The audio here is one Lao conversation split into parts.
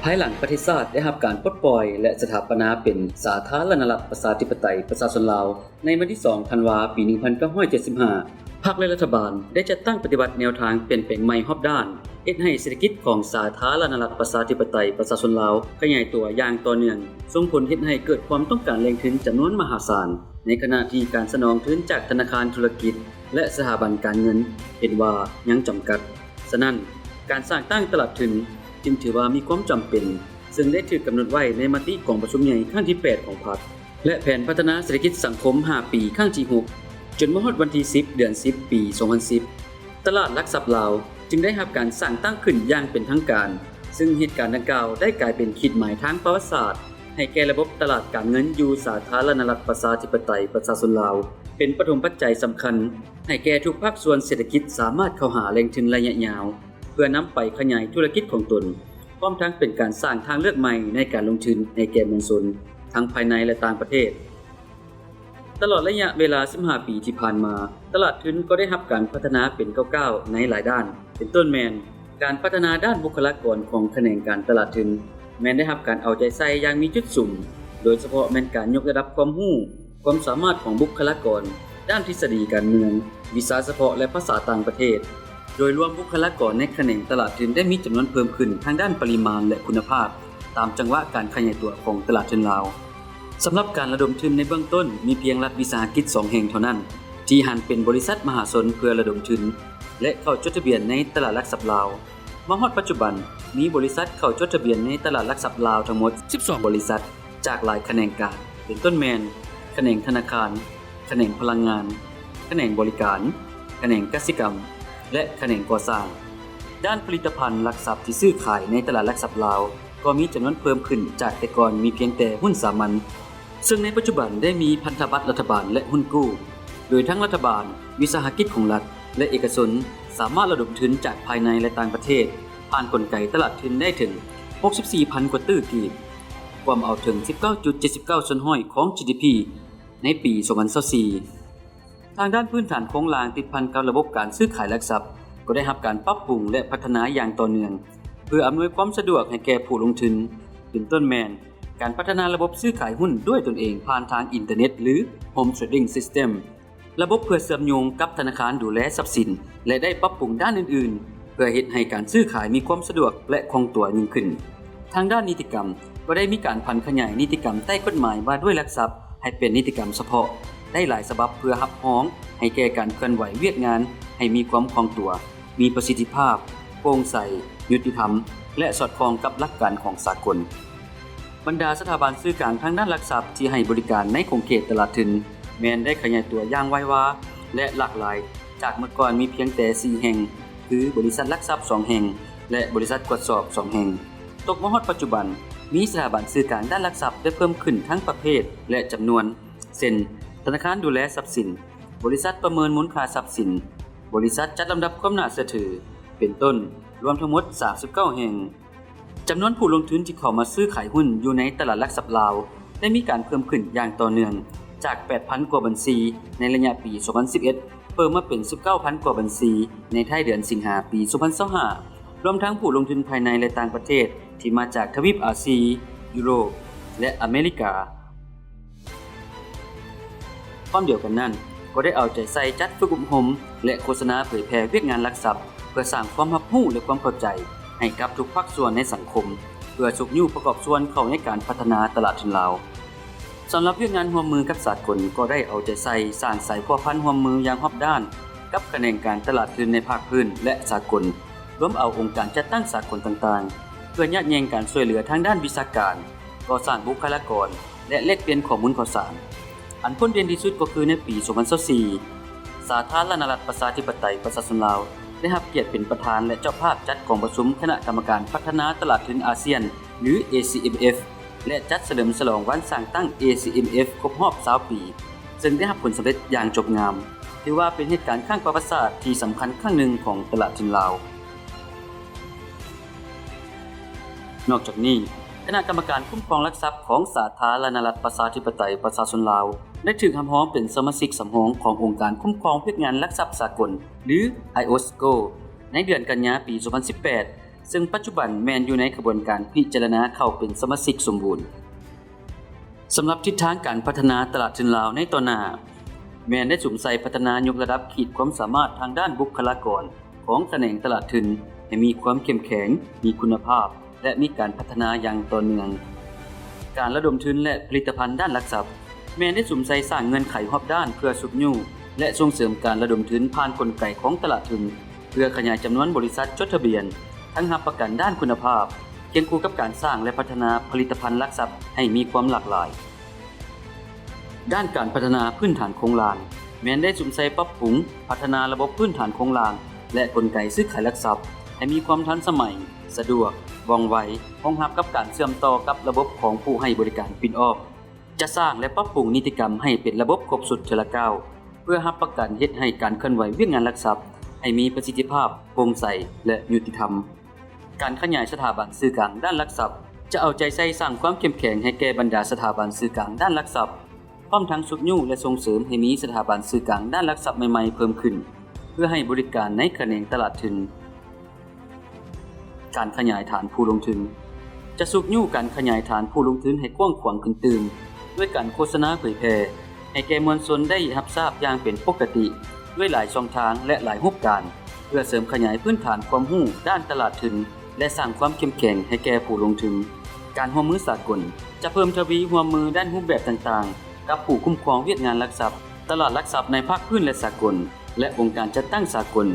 ພາຍຫຼັງປະເທດຊາດໄດ້ຮັບການປົດປ່ອຍ ແລະ ສະຖາປະນາເປັນສາທາລະນະລັດ ປະຊາທິປະໄຕ ປະຊາຊົນລາວ ໃນວັນທີສອງ ທັນວາ ປີໜຶ່ງພັນເກົ້າຮ້ອຍເຈັດສິບຫ້າ ພັກ ແລະ ລັດຖະບານໄດ້ຈັດຕັ້ງປະຕິບັດແນວທາງປ່ຽນແປງໃໝ່ຮອບດ້ານ, ເຮັດໃຫ້ເສດຖະກິດຂອງສາທາລະນະລັດ ປະຊາທິປະໄຕ ປະຊາຊົນລາວຂະຫຍາຍຕົວຢ່າງຕໍ່ເນື່ອງ, ສົ່ງຜົນເຮັດໃຫ້ເກີດຄວາມຕ້ອງການແຫຼ່ງທຶນຈຳນວນມະຫາສານ, ໃນຂະນະທີ່ການສະໜອງທຶນຈາກທະນາຄານທຸລະກິດ ແລະ ສະຖາບັນການເງິນເຫັນວ່າຍັງຈຳກັດ. ສະນັ້ນ, ການສ້າງຕັ້ງຕະຫຼາດທຶນຈຶ່ງຖືວ່າມີຄວາມຈຳເປັນ, ເຊິ່ງໄດ້ຖືກກຳນົດໄວ້ໃນມະຕິກອງປະຊຸມໃຫຍ່ຄັ້ງທີແປດຂອງພັກ ແລະ ແຜນພັດທະນາເສດຖະກິດສັງຄົມຫ້າປີຄັ້ງທີຫົກ ຈົນມາຮອດວັນທີສິບ ເດືອນສິບ ປີສອງພັນສິບ ຕະຫຼາດຫຼັກຊັບລາວຈຶ່ງໄດ້ຮັບການສ້າງຕັ້ງຂຶ້ນຢ່າງເປັນທາງການ, ເຊິ່ງເຫດການດັ່ງກ່າວໄດ້ກາຍເປັນຂີດໝາຍທາງປະຫວັດສາດໃຫ້ແກ່ລະບົບຕະຫຼາດການເງິນຢູ່ສາທາລະນະລັດ ປະຊາທິປະໄຕ ປະຊາຊົນລາວ, ເປັນປະຖົມປັດໄຈສຳຄັນໃຫ້ແກ່ທຸກພາກສ່ວນເສດຖະກິດສາມາດເຂົ້າຫາແຫຼ່ງທຶນໄລຍະຍາວ ເພື່ອນຳໄປຂະຫຍາຍທຸລະກິດຂອງຕົນ, ພ້ອມທັງເປັນການສ້າງທາງເລືອກໃໝ່ໃນການລົງທຶນໃຫ້ແກ່ມວນຊົນ ທັງພາຍໃນ ແລະ ຕ່າງປະເທດ. ຕະຫຼອດໄລຍະເວລາສິບຫ້າປີທີ່ຜ່ານມາ, ຕະຫຼາດທຶນກໍໄດ້ຮັບການພັດທະນາເປັນກ້າວໆໃນຫຼາຍດ້ານ, ເປັນຕົ້ນແມ່ນ ການພັດທະນາດ້ານບຸກຄະລາກອນຂອງຂະແໜງການຕະຫຼາດທຶນ ແມ່ນໄດ້ຮັບການເອົາໃຈໃສ່ຢ່າງມີຈຸດສຸມ, ໂດຍສະເພາະແມ່ນການຍົກລະດັບຄວາມຮູ້, ຄວາມສາມາດຂອງບຸກຄະລາກອນດ້ານທິດສະດີການເມືອງ, ວິຊາສະເພາະ ແລະ ພາສາຕ່າງປະເທດ. ໂດຍລວມບຸກຄະລາກອນໃນຂະແໜງຕະຫຼາດທຶນໄດ້ມີຈຳນວນເພີ່ມຂຶ້ນທາງດ້ານປະລິມານ ແລະ ຄຸນນະພາບ ຕາມຈັງຫວະການຂະຫຍາຍຕົວຂອງຕະຫຼາດທຶນລາວ. ສຳລັບການລະດົມທຶນໃນເບື້ອງຕົ້ນ ມີພຽງລັດວິສາຫະກິດສອງແຫ່ງເທົ່ານັ້ນ ທີ່ຫັນເປັນບໍລິສັດມະຫາຊົນເພື່ອລະດົມທຶນ ແລະ ເຂົ້າຈົດທະບຽນໃນຕະຫຼາດຫຼັກຊັບລາວ. ມາຮອດປັດຈຸບັນ, ມີບໍລິສັດເຂົ້າຈົດທະບຽນໃນຕະຫຼາດຫຼັກຊັບລາວທັງໝົດສິບສອງບໍລິສັດ ຈາກຫຼາຍຂະແໜງການ, ເປັນຕົ້ນແມ່ນ ຂະແໜງທະນາຄານ, ຂະແໜງພະລັງງານ, ຂະແໜງບໍລິການ, ຂະແໜງກະສິກຳ ແລະ ຂະແໜງກໍ່ສ້າງ. ດ້ານຜະລິດຕະພັນຫຼັກຊັບທີ່ຊື້ຂາຍໃນຕະຫຼາດຫຼັກຊັບລາວ ກໍມີຈຳນວນເພີ່ມຂຶ້ນຈາກແຕ່ກ່ອນມີພຽງແຕ່ຫຸ້ນສາມັນ, ເຊິ່ງໃນປັດຈຸບັນໄດ້ມີພັນທະບັດລັດຖະບານ ແລະ ຫຸ້ນກູ້, ໂດຍທັງລັດຖະບານ, ວິສາຫະກິດຂອງລັດ ແລະ ເອກະຊົນ ສາມາດລະດົມທຶນຈາກພາຍໃນ ແລະ ຕ່າງປະເທດ ຜ່ານກົນໄກຕະຫຼາດທຶນໄດ້ເຖິງຫົກສິບສີ່ພັນກວ່າຕື້ກີບ, ກວມເອົາເຖິງສິບເກົ້າຈຸດເຈັດສິບເກົ້າສ່ວນຮ້ອຍຂອງ ຈີດີພີ ໃນປີສອງພັນຊາວສີ່. ທາງດ້ານພື້ນຖານໂຄງລ່າງຕິດພັນກັບລະບົບການຊື້ຂາຍຫຼັກຊັບ ກໍໄດ້ຮັບການປັບປຸງ ແລະ ພັດທະນາຢ່າງຕໍ່ເນື່ອງ ເພື່ອອຳນວຍຄວາມສະດວກໃຫ້ແກ່ຜູ້ລົງທຶນ, ເປັນຕົ້ນແມ່ນ ການພັດທະນາລະບົບຊື້ຂາຍຫຸ້ນດ້ວຍຕົນເອງຜ່ານທາງອິນເຕີເນັດ ຫຼື Home Trading System, ລະບົບເພື່ອເຊື່ອມໂຍງກັບທະນາຄານດູແລຊັບສິນ ແລະ ໄດ້ປັບປຸງດ້ານອື່ນໆ ເພື່ອເຮັດໃຫ້ການຊື້ຂາຍມີຄວາມສະດວກ ແລະ ຄ່ອງຕົວຍິ່ງຂຶ້ນ. ທາງດ້ານນິຕິກຳ ກໍໄດ້ມີການຜັນຂະຫຍາຍນິຕິກຳໃຕ້ກົດໝາຍວ່າດ້ວຍຫຼັກຊັບ ໃຫ້ເປັນນິຕິກຳສະເພາະໄດ້ຫຼາຍສະບັບ ເພື່ອຮັບຮອງໃຫ້ແກ່ການເຄື່ອນໄຫວວຽກງານໃຫ້ມີຄວາມຄ່ອງຕົວ, ມີປະສິດທິພາບ, ໂປ່ງໃສ, ຍຸຕິທຳ ແລະ ສອດຄ່ອງກັບຫຼັກການຂອງສາກົນ. ບັນດາສະຖາບັນສື່ກາງທາງດ້ານຫຼັກຊັບທີ່ໃຫ້ບໍລິການໃນຂົງເຂດຕະຫຼາດທຶນ ແມ່ນໄດ້ຂະຫຍາຍຕົວຢ່າງໄວວາ ແລະ ຫຼາກຫຼາຍ, ຈາກເມື່ອກ່ອນມີພຽງແຕ່ສີ່ແຫ່ງ ຄື ບໍລິສັດຫຼັກຊັບສອງແຫ່ງ ແລະ ບໍລິສັດກວດສອບສອງແຫ່ງ. ຕົກມາຮອດປັດຈຸບັນ, ມີສະຖາບັນສື່ກາງດ້ານຫຼັກຊັບໄດ້ເພີ່ມຂຶ້ນທັງປະເພດ ແລະ ຈຳນວນ, ເຊັ່ນ ທະນາຄານດູແລຊັບສິນ, ບໍລິສັດປະເມີນມູນຄ່າຊັບສິນ, ບໍລິສັດຈັດລຳດັບຄວາມໜ້າເຊື່ອຖື, ເປັນຕົ້ນ, ລວມທັງໝົດສາມສິບເກົ້າແຫ່ງ. ຈຳນວນຜູ້ລົງທຶນທີ່ເຂົ້າມາຊື້ຂາຍຫຸ້ນຢູ່ໃນຕະຫຼາດຫຼັກຊັບລາວ ໄດ້ມີການເພີ່ມຂຶ້ນຢ່າງຕໍ່ເນື່ອງ, ຈາກແປດພັນກວ່າບັນຊີໃນໄລຍະປີສອງພັນສິບເອັດ ເພີ່ມມາເປັນສິບເກົ້າພັນກວ່າບັນຊີໃນທ້າຍເດືອນສິງຫາປີສອງພັນຊາວຫ້າ, ລວມທັງຜູ້ລົງທຶນພາຍໃນ ແລະ ຕ່າງປະເທດທີ່ມາຈາກທະວີບອາຊີ, ຢູໂຣບ ແລະ ອາເມລິກາ. ພ້ອມດຽວກັນນັ້ນ, ກໍໄດ້ເອົາໃຈໃສ່ຈັດຝຶກອົບຮົມ ແລະ ໂຄສະນາເຜີຍແຜ່ວຽກງານຫຼັກຊັບ ເພື່ອສ້າງຄວາມຮັບຮູ້ ແລະ ຄວາມເຂົ້າໃຈໃຫ້ກັບທຸກພາກສ່ວນໃນສັງຄົມ ເພື່ອຊຸກຍູ້ປະກອບສ່ວນເຂົ້າໃນການພັດທະນາຕະຫຼາດທຶນລາວ. ສຳລັບວຽກງານຮ່ວມມືກັບສາກົນ ກໍໄດ້ເອົາໃຈໃສ່ສ້າງສາຍພົວພັນຮ່ວມມືຢ່າງຮອບດ້ານກັບຂະແໜງການຕະຫຼາດທຶນໃນພາກພື້ນ ແລະ ສາກົນ, ລວມເອົາອົງການຈັດຕັ້ງສາກົນຕ່າງໆ ເພື່ອຍາດແຍ່ງການຊ່ວຍເຫຼືອທາງດ້ານວິຊາການ, ກໍ່ສ້າງບຸກຄະລາກອນ ແລະ ແລກປ່ຽນຂໍ້ມູນຂ່າວສານ. ອັນພົ້ນເດັ່ນທີ່ສຸດກໍຄືໃນປີສອງພັນຊາວສີ່ ສາທາລະນະລັດ ປະຊາທິປະໄຕ ປະຊາຊົນລາວ ໄດ້ຮັບກຽດເປັນປະທານ ແລະ ເຈົ້າພາບຈັດກອງປະຊຸມຄະນະກຳມະການພັດທະນາຕະຫຼາດທຶນອາຊຽນ ຫຼື ເອຊີເອັມເອັຟ ແລະ ຈັດສະເຫຼີມສະຫຼອງວັນສ້າງຕັ້ງ ເອຊີເອັມເອັຟ ຄົບຮອບຊາວປີ, ເຊິ່ງໄດ້ຮັບຜົນສຳເລັດຢ່າງຈົບງາມ, ຖືວ່າເປັນເຫດການຄັ້ງປະຫວັດສາດທີ່ສຳຄັນຄັ້ງໜຶ່ງຂອງຕະຫຼາດທຶນລາວ. ນອກຈາກນີ້, ຄະນະກຳມະການຄຸ້ມຄອງຫຼັກຊັບຂອງສາທາລະນະລັດ ປະຊາທິປະໄຕ ປະຊາຊົນລາວ ໄດ້ຖືກຮັບຮອງເປັນສະມາຊິກສຳຮອງຂອງອົງການຄຸ້ມຄອງວຽກງານຫຼັກຊັບສາກົນ ຫຼື ໄອໂອສໂກ ໃນເດືອນກັນຍາປີສອງພັນສິບແປດ ເຊິ່ງປັດຈຸບັນແມ່ນຢູ່ໃນຂະບວນການພິຈາລະນາເຂົ້າເປັນສະມາຊິກສົມບູນ. ສຳລັບທິດທາງການພັດທະນາຕະຫຼາດທຶນລາວໃນຕໍ່ໜ້າ ແມ່ນໄດ້ສຸມໃສ່ພັດທະນາຍົກລະດັບຂີດຄວາມສາມາດທາງດ້ານບຸກຄະລາກອນຂອງຂະແໜງຕະຫຼາດທຶນໃຫ້ມີຄວາມເຂັ້ມແຂງ, ມີຄຸນນະພາບ ແລະ ມີການພັດທະນາຢ່າງຕໍ່ເນື່ອງ. ການລະດົມທຶນ ແລະ ຜະລິດຕະພັນດ້ານຫຼັກຊັບ ແມ່ນໄດ້ສຸມໃສ່ສ້າງເງື່ອນໄຂຮອບດ້ານເພື່ອຊຸກຍູ້ ແລະ ສົ່ງເສີມການລະດົມທຶນຜ່ານກົນໄກຂອງຕະຫຼາດທຶນ ເພື່ອຂະຫຍາຍຈຳນວນບໍລິສັດຈົດທະບຽນ ທັງຮັບປະກັນດ້ານຄຸນນະພາບ, ຄຽງຄູ່ກັບການສ້າງ ແລະ ພັດທະນາຜະລິດຕະພັນຫຼັກຊັບໃຫ້ມີຄວາມຫຼາກຫຼາຍ. ດ້ານການພັດທະນາພື້ນຖານໂຄງລ່າງ ແມ່ນໄດ້ສຸມໃສ່ປັບປຸງ, ພັດທະນາລະບົບພື້ນຖານໂຄງລ່າງ ແລະ ກົນໄກຊື້ຂາຍຫຼັກຊັບ ໃຫ້ມີຄວາມທັນສະໄໝ, ສະດວກ, ວ່ອງໄວ, ຮອງຮັບກັບການເຊື່ອມຕໍ່ກັບລະບົບຂອງຜູ້ໃຫ້ບໍລິການປິ່ນອອກ. ຈະສ້າງ ແລະ ປັບປຸງນິຕິກຳໃຫ້ເປັນລະບົບຄົບຊຸດເທື່ອລະກ້າວ ເພື່ອຮັບປະກັນເຮັດໃຫ້ການເຄື່ອນໄຫວວຽກງານຫຼັກຊັບໃຫ້ມີປະສິດທິພາບ, ໂປ່ງໃສ ແລະ ຍຸຕິທຳ. ການຂະຫຍາຍສະຖາບັນສື່ກາງດ້ານຫຼັກຊັບ ຈະເອົາໃຈໃສ່ສ້າງຄວາມເຂັ້ມແຂງໃຫ້ແກ່ບັນດາສະຖາບັນສື່ກາງດ້ານຫຼັກຊັບ, ພ້ອມທັງຊຸກຍູ້ ແລະ ສົ່ງເສີມໃຫ້ມີສະຖາບັນສື່ກາງດ້ານຫຼັກຊັບໃໝ່ໆເພີ່ມຂຶ້ນ ເພື່ອໃຫ້ບໍລິການໃນຂະແໜງຕະຫຼາດທຶນ. ການຂະຫຍາຍຖານຜູ້ລົງທຶນ ຈະຊຸກຍູ້ການຂະຫຍາຍຖານຜູ້ລົງທຶນໃຫ້ກວ້າງຂວາງຂຶ້ນຕື່ມ ດ້ວຍການໂຄສະນາເຜີຍແຜ່ໃຫ້ແກ່ມວນຊົນໄດ້ຮັບຊາບຢ່າງເປັນປົກກະຕິ ດ້ວຍຫຼາຍຊ່ອງທາງ ແລະ ຫຼາຍຮູບການ ເພື່ອເສີມຂະຫຍາຍພື້ນຖານຄວາມຮູ້ດ້ານຕະຫຼາດທຶນ ແລະ ສ້າງຄວາມເຂັ້ມແຂງໃຫ້ແກ່ຜູ້ລົງທຶນ. ການຮ່ວມມືສາກົນ ຈະເພີ່ມທະວີຮ່ວມມືດ້ານຮູບແບບຕ່າງໆ ກັບຜູ້ຄຸ້ມຄອງວຽກງານຫຼັກຊັບ, ຕະຫຼາດຫຼັກຊັບໃນພາກພື້ນ ແລະ ສາກົນ ແລະ ອົງການຈັດຕັ້ງສາກົນ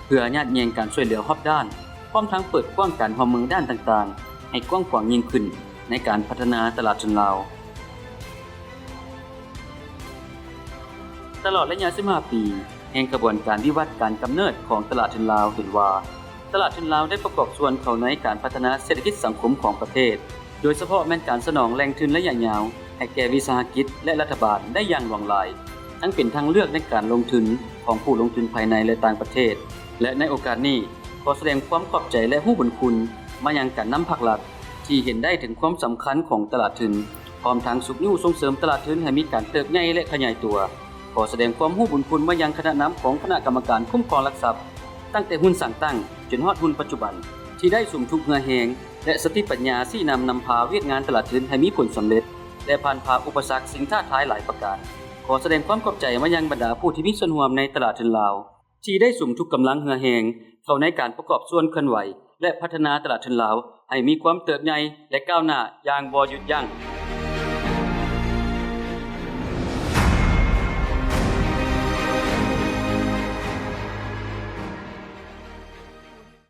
ເພື່ອຍາດແຍ່ງການຊ່ວຍເຫຼືອຮອບດ້ານ, ພ້ອມທັງເປີດກວ້າງການຮ່ວມມືດ້ານຕ່າງໆ ໃຫ້ກວ້າງຂວາງຍິ່ງຂຶ້ນໃນການພັດທະນາຕະຫຼາດທຶນລາວ. ຕະຫຼອດໄລຍະສິບຫ້າປີແຫ່ງຂະບວນການວິວັດການກຳເນີດຂອງຕະຫຼາດທຶນລາວ ເຫັນວ່າຕະຫຼາດທຶນລາວໄດ້ປະກອບສ່ວນເຂົ້າໃນການພັດທະນາເສດຖະກິດສັງຄົມຂອງປະເທດ, ໂດຍສະເພາະແມ່ນການສະໜອງແຫຼ່ງທຶນໄລຍະຍາວໃຫ້ແກ່ວິສາຫະກິດ ແລະ ລັດຖະບານໄດ້ຢ່າງຫຼວງຫຼາຍ, ທັງເປັນທາງເລືອກໃນການລົງທຶນຂອງຜູ້ລົງທຶນພາຍໃນ ແລະ ຕ່າງປະເທດ. ແລະ ໃນໂອກາດນີ້ ຂໍສະແດງຄວາມຂອບໃຈ ແລະ ຮູ້ບຸນຄຸນມາຍັງການນຳພັກລັດ ທີ່ເຫັນໄດ້ເຖິງຄວາມສຳຄັນຂອງຕະຫຼາດທຶນ, ພ້ອມທັງຊຸກຍູ້ສົ່ງເສີມຕະຫຼາດທຶນໃຫ້ມີການເຕີບໃຫຍ່ ແລະ ຂະຫຍາຍຕົວ. ຂໍສະແດງຄວາມຮູ້ບຸນຄຸນມາຍັງຄະນະນຳຂອງຄະນະກຳມະການຄຸ້ມຄອງຫຼັກຊັບ, ຕັ້ງແຕ່ຮຸ່ນສ້າງຕັ້ງຈົນຮອດຮຸ່ນປັດຈຸບັນ, ທີ່ໄດ້ສຸມທຸກເຫື່ອແຮງ ແລະ ສະຕິປັນຍາຊີ້ນຳນຳພາວຽກງານຕະຫຼາດທຶນໃຫ້ມີຜົນສຳເລັດ ແລະ ຜ່ານຜ່າອຸປະສັກ, ສິ່ງທ້າທາຍຫຼາຍປະການ. ຂໍສະແດງຄວາມຂອບໃຈມາຍັງບັນດາຜູ້ທີ່ມີສ່ວນຮ່ວມໃນຕະຫຼາດທຶນລາວ ທີ່ໄດ້ສຸມທຸກກຳລັງເຫື່ອແຮງເຂົ້າໃນການປະກອບສ່ວນເຄື່ອນໄຫວ ແລະ ພັດທະນາຕະຫຼາດທຶນລາວໃຫ້ມີຄວາມເຕີບໃຫຍ່ ແລະ ກ້າວໜ້າຢ່າງບໍ່ຢຸດຢັ້ງ.